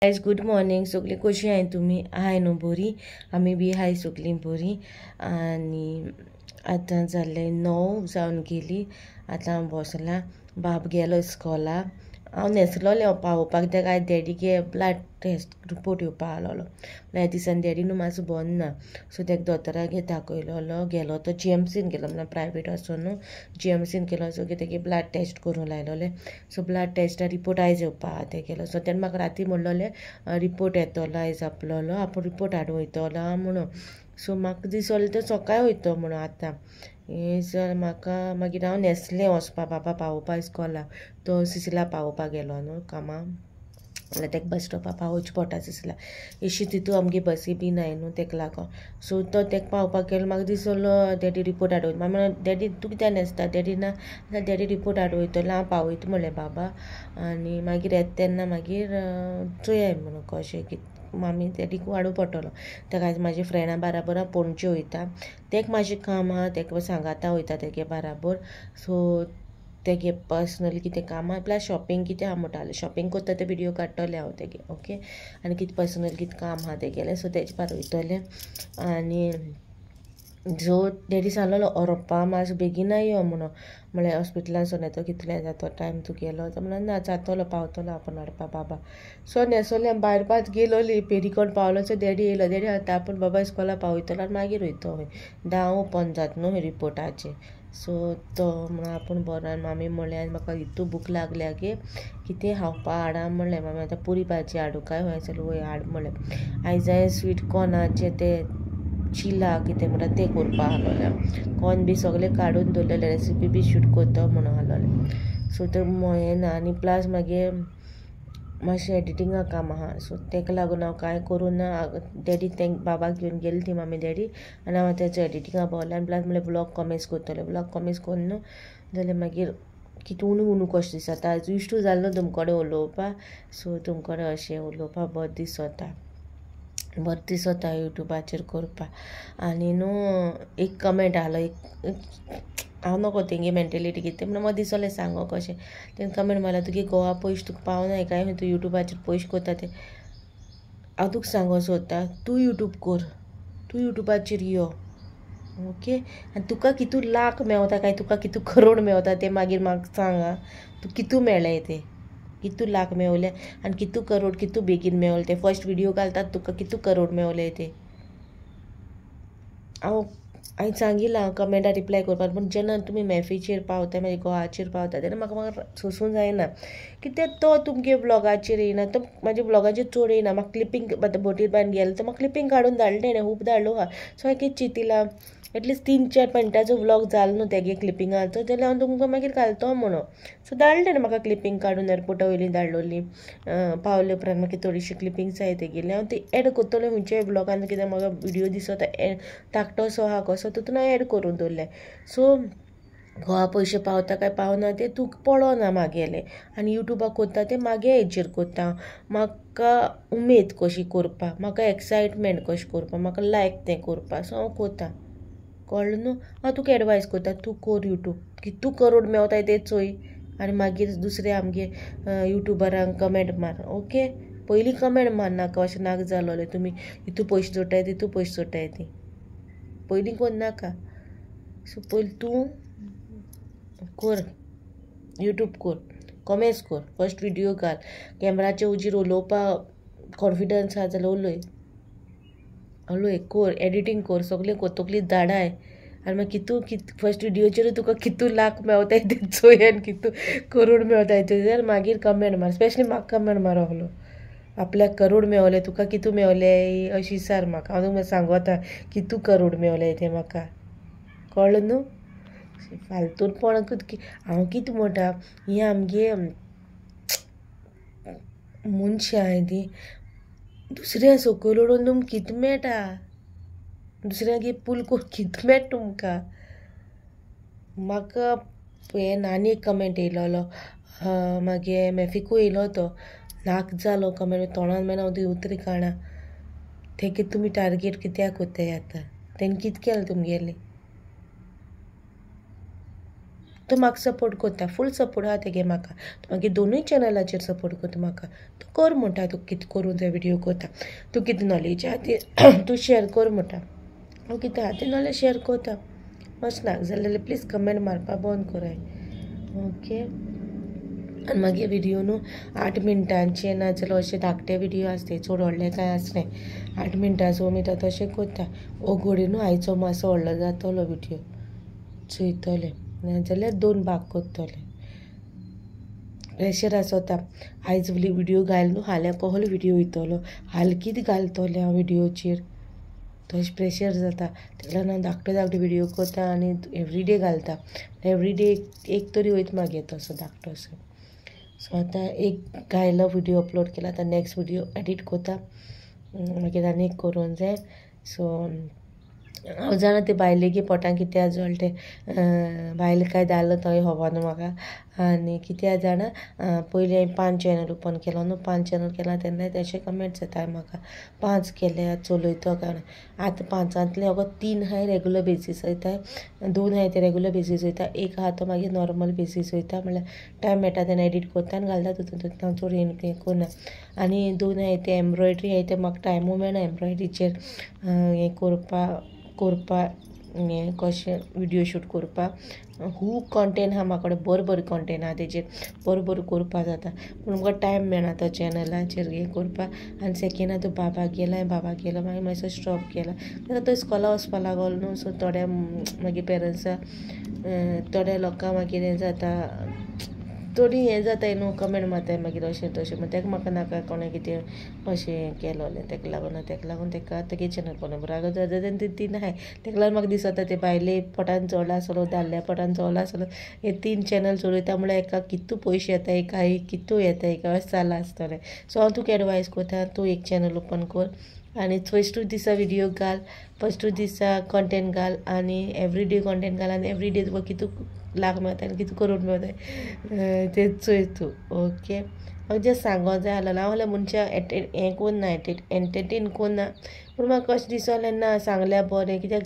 Guys good morning. सगळीं कशी आहाय तुमी? आहाय न्हू बरी? आमी बी आहाय सगळीं बरी. आनी आतां जालें 9 जावन गेली. आतां हांव बसलां. बाब गेलो इस्कोला. हांव न्हेसलोलें पावोवपाक तेका. आयज डॅडीगे ब्लड टेस्ट रिपोर्ट येवपा आहलोलो. म्हणल्यार ह्या दिसान डॅडी न्हू मातसो बरो ना, सो तेका दोतोरागे दाखयलोलो. गेलो तो जीएमसीन गेलो, म्हणल्यार प्रायवेट आसो न्हू, जीएमसीन गेलो. सो तेगे ब्लड टेस्ट करूंक लायलोले. सो ब्लड टेस्टा रिपोर्ट आयज येवपा आहा तेगेलो. सो तेणें म्हाका राती म्हणलोलें रिपोर्ट येतलो आयज आपलोलो, आपूण रिपोर्ट हाडूंक वयतलो म्हणून. सो म्हाका दिसलें तो सकाळी वयतो म्हणून. आतां हें सर म्हाका मागीर हांव न्हेसलें वचपा बाबा पावोवपा इस्कोला. तो सिसिला पावोवपा गेलो न्हू कामाक, जाल्यार तेका बस स्टॉपार पावोवचें पडटा सिसिला. एशी तितू आमगे बसी बी नाय न्हू तेका लागोन. सो तो तेका पावोवपाक गेलो. म्हाका दिसलो डॅडी रिपोर्ट हाडूं. मागीर म्हणलें डॅडी तूं कित्याक न्हेसता? डॅडी ना, डॅडी रिपोर्ट हाडूं वयतलो हांव पावयता म्हणलें बाबा. आनी मागीर येता तेन्ना मागीर चोयाय म्हणून कशें कितें मामी डॅडीक हाडूं पडटलो. तेका आयज म्हाजे फ्रेंडा बाराबर हांव पणजे वयता. तेका मातशें काम आहा, तेका सांगाता वयता तेगे बाराबर. सो तेगे पर्सनली कितें काम आहा, प्लस शॉपिंग कितें आहा म्हणटालें. शॉपिंग करता ते व्हिडियो काडटलें हांव तेगे. ओके. आनी कितें पर्सनल कितें काम आहा तेगेलें, सो तेजे पार वयतलें. आनी जो डॅडी सांगलेलो ओरोपा मातसो बेगीन यो म्हणून, म्हळ्यार हॉस्पिटलान येतो कितले जातो टायम तुगेलो. तो म्हणलें ना जातलो, पावतलो आपूण हाडपा बाबा. सो न्हेसोलें भायर पांच गेलोली. पेरीकोण पावलो. सो डॅडी येयलो. डॅडी आतां आपूण बाबा इस्कोला पावयतलो आनी मागीर वयतो. खंय 10 ओपन जाता न्हू रिपोर्टाचें. सो तो म्हणून आपूण बरो. आनी मामी म्हणलें आनी म्हाका इतू भूक लागल्या गे, कितें खावपा हाडा म्हणलें. मामी आतां पुरी भाजी हाडूं काय खंय जाल्यार वय हाड म्हणलें. आयज हांवें स्वीट कॉर्नाचें तें चिला कितें म्हणटा तें करपा आहलोलें. कॉर्न बी सगळें काडून दवरलेलें, रेसिपी बी शूट करता म्हणून आहलोलें. सो तें हें ना. आनी प्लस मागीर मातशें एडिटिंगा काम आहा, सो तेका लागून हांव कांय करूं ना. डॅडी तें बाबाक घेवन गेली ती मामी डॅडी, आनी हांव तेचो एडिटिंगा पावलें. आनी प्लस म्हणल्यार ब्लॉग कॉमेंट्स करतलें. ब्लॉग कॉमेंट्स करून न्हू जाल्यार मागीर कितें उणू उणू कशें दिसता. आयज इश्टू जालो न्हू तुमकडे उलोवपा, सो तुमकडे अशें उलोवपा बरें दिसता, बरें दिसता युट्यूबाचेर करपा. आनी न्हू एक कमेंट आहलो, एक हांव नको तेंगे मेंटेलिटी कितें म्हणून म्हाका दिसलें सांगो कशें. तेणें कमेंट मारला तुगे गोवा पयशे तुका पावनाय काय तूं युट्यूबाचेर पयशे करता ते. हांव तुका सांगो सोदता, तूं युट्यूब कर, तूं युट्यूबाचेर यो. ओके. आनी तुका कितू लाख मेवता काय तुका कितू करोड मेवता तें मागीर म्हाका सांग. तूं कितू मेळ्ळें तें, कितू लाख मेवले आनी कितू करोड कितू बेगीन मेवले ते. फर्स्ट व्हिडियो घालतात तुका कितू करोड मेवले ते. हांव हांवें सांगिलां कमेंटा रिप्लाय करपाक, पूण जेन्ना तुमी मॅफीचेर पावता, मागीर गोवाचेर पावता तेन्ना म्हाका म्हाका सोंसूंक जायना. कित्याक तो तुमगे ब्लॉगाचेर येयना, तो म्हाज्या ब्लॉगाचेर चड येयना. म्हाका क्लिपींग आतां बोटीर बायन गेलो तो म्हाका क्लिपींग काडून धाडलें तेणें, खूब धाडलो आहा. सो हांवें कितें चिंतिलां, एटलिस्ट 3-4 मिनटाचो व्लॉग जालो न्हू तेगे क्लिपिंगाचो, जाल्यार हांव तुमकां मागीर घालतो म्हणून. सो धाडलें तेणें म्हाका क्लिपींग काडून, एअरपोर्टा वयली धाडलोली. पावले उपरांत मागीर थोडीशी क्लिपींग जाय तेगेली, हांव ती एड करतलें खंयच्याय ब्लॉगान. कित्याक म्हाका व्हिडियो दिसता धाकटोसो आहा कसो, तितून हांवें एड करून दवरलें. सो गोवा पयशे पावता काय पावना तें तूं पळोना म्हागेलें. आनी युट्यूबाक करता तें म्हागे हेजेर करता. म्हाका उमेद कशी करपाक, म्हाका एक्सायटमेंट कशी करपाक, म्हाका लायक तें करपाक, सो हांव करता. कळ्ळें न्हू? हांव तुका एडवायस करता, तूं कर युट्यूब, कितू करोड मेवताय तें चोय आनी मागीर दुसरे आमगे युट्यूबरांक कमेंट मार. ओके. पयलीं कमेंट मार नाका अशें नाका जालोलें तुमी इतू पयशे जोडटाय तितू पयशे जोडटाय ती पयलीं कोन नाका. सो पयलीं तूं कर युट्यूब कर, कमेंट्स कर, फर्स्ट व्हिडियो घाल, कॅमराचे उजीर उलोवपाक कॉन्फिडन्स आहा जाल्यार उलय उलय कर, एडिटींग कर, सगळें कर, तकली धाडाय. आनी मागीर कितू कित फर्स्ट व्हिडियोचेर तुका कितू लाख मेवताय ते चोय आनी कितू करोड मेवताय ते जाल्यार मागीर कमेंट मार. स्पेशली म्हाका कमेंट मार आहलो आपल्याक करोड मेवले, तुका कितू मेवले अशी विचार म्हाका. हांव तुका सांगोता कितू करोड मेवले ते म्हाका. कळ्ळें न्हू? फालतूपण हांव कितें म्हणटा, ही आमगे मनशां आहाय ती दुसऱ्या सकयल उडोवन तुमकां कितें मेळटा, दुसऱ्यागे पूल करून कितें मेळटा तुमकां. म्हाका हें आनी एक कमेंट येयलोलो, मागीर मॅफिकूय येयलो, तो नाक जालो कमेंट, तोंडान मागीर हांव ती उतरां काडना. तेगे तुमी टार्गेट कित्याक कोत्ताय आतां? तेणें कितें केलें तुमगेलें? तो म्हाका सपोर्ट करता, फूल सपोर्ट आहा तेगे म्हाका. तो मागीर दोनूय चॅनलाचेर सपोर्ट करता म्हाका. तूं कर म्हणटा, तुका कितें करूं जाय व्हिडियो करता, तूं कितें नॉलेज आहा ती तूं शेअर कर म्हणटा. हांव कितें आहा ती नॉलेज शेअर करता. मातशें नाका जाल्यार प्लीज कमेंट मारपा बंद कराय ओके. आनी मागीर व्हिडियो न्हू 8 मिनटांचे नाजाल्यार अशे धाकटे व्हिडियो आसता, चड व्हडले कांय आसनाय. 8 मिनटां 6 मिनटां तशें करता. हो घोडे न्हू आयचो मातसो व्हडलो जातलो व्हिडियो चोयतले, नाजाल्यार 2 भाग करतले. प्रेशर आसता आयज व्हिडियो घाल न्हू, फाल्यां कहलो व्हिडियो वयतलो, हाल कितें घालतलें हांव व्हिडियोचेर, तशें प्रेशर जाता. तेका लागून हांव धाकटे धाकटे व्हिडियो करता आनी एवरीडे घालता. एवरीडे एक तरी वयता मागीर तसो धाकटो असो. सो आतां एक घायलो व्हिडियो अपलोड केला, आतां नेक्स्ट व्हिडियो एडिट करता, मागीर आनी एक करूंक जाय. सो हांव जाणा ते बायलेगे पोटान कित्याक जळटा तें, बायल काय दादलो तोय खबर ना म्हाका. आनी कित्याक जाणा, पयलीं हांवें 5 चॅनल ओपन केलो न्हू, 5 चॅनल केला तेन्नाय तशें कमेंट्स येता म्हाका, 5 केल्या चलयतो काय. आतां 5ांतले अगो 3 आहाय रेगुलर बेजीस वयता, 2 आहाय ते रेगुलर बेजीस वयता, 1 आहा तो मागीर नॉर्मल बेजीस वयता, म्हणल्यार टायम मेळटा तेन्ना एडिट करता आनी घालता तितून तितून हांव चड हें करना. आनी 2 आहाय ते एम्ब्रॉयड्री आहाय ते म्हाका टायमूय मेळना एम्ब्रॉयड्रीचेर हें करपा हें कशें व्हिडियो शूट करपाक. खूब कॉन्टेंट आहा म्हाका कडेन, बरें बरें कॉन्टेंट आहा तेजेर बरें बरें करपाक जाता, पूण म्हाका टायम मेळना तो चॅनलाचेर हें करपाक. आनी सेकेंड आहा तो बाबा गेला, बाबा गेलो मागीर मातसो स्टॉप केला, आतां तो इस्कॉला वचपा लागलो न्हू. सो थोड्या मागीर पेरंट्सां थोड्या लोकांक मागीर हें जाता, थोडीं हें जाताय न्हू, कमेंट मारताय मागीर अशें तशें. मागीर तेका म्हाका नाका कोणें कितें अशें केलोलें, तेका लागून तेका लागून तेका तेगे चॅनल कोण बरो आगो जाता ते 3 आहाय. तेका लागून म्हाका दिसता ते बायले पोटान चोडला आसलो, दादल्या पोटान चोडला आसलो, हे 3 चॅनल चलयता म्हणल्यार एका कितू पयशे येता, एका कितू येता, एका अशें जालां आसतलें. सो हांव तुका एडवायस करता, तूं एक चॅनल ओपन कर आनी फस्टूच दिसा व्हिडियो घाल, फस्टूच दिसा कॉन्टेंट घाल आनी एवरीडे कॉन्टेंट घाल आनी एवरीडे तुका कितू लाख मेळता आनी कितू करोड मेळता तें चोय तूं ओके. म्हाका जस्ट सांगो जाय आसलेलें, हांव जाल्यार मनशां हें कोन्ना, एंटरटेन कोन्ना, पूण म्हाका कशें दिसलें ना सांगल्यार बरें, कित्याक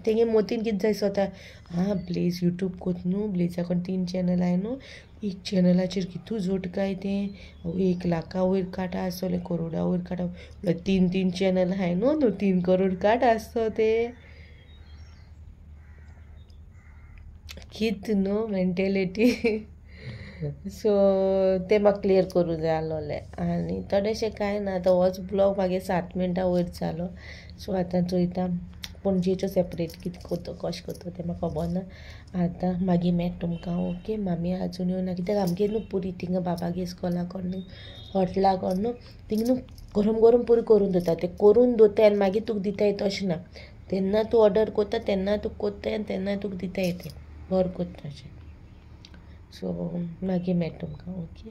तेगे मोतीन कितें जाय दिसता, आं ब्लेज यूट्यूब कोत न्हू, ब्लेजा कडेन 3 चॅनल आहाय न्हू, एक चॅनलाचेर कितू जोड काय तें, 1 लाखा वयर काडटा आसतलें, करोडा वयर काडटा, म्हणल्यार 3 3 चॅनल आहाय न्हू, 3 करोड काडटा आसतो ते, कित न्हू मेंटेलिटी. सो तें म्हाका क्लियर करूं जाय आसलोलें. आनी थोडेशें कांय ना, आतां होच ब्लॉग मागीर 7 मिनटां वयर जालो. सो आतां चोयता पणजेच्यो सेपरेट कितें करता कशें करता तें म्हाका खबर ना. आतां मागीर मेळटा तुमकां ओके. मामी आजून येवना कित्याक आमगेर न्हू पुरी थिंगा बाबागे इस्कॉला कडन न्हू हॉटेला कडन न्हू थिंगा न्हू गरम गरम पुरी करून दवरता, ते करून दवरताय आनी मागीर तुका दिताय तशें ना, तेन्ना तूं ऑर्डर करता तेन्ना तुका कोत्ताय आनी तेन्ना तुका दिताय ते बरें कोत्ता अशें. सो मागीर मेळटा तुमकां ओके.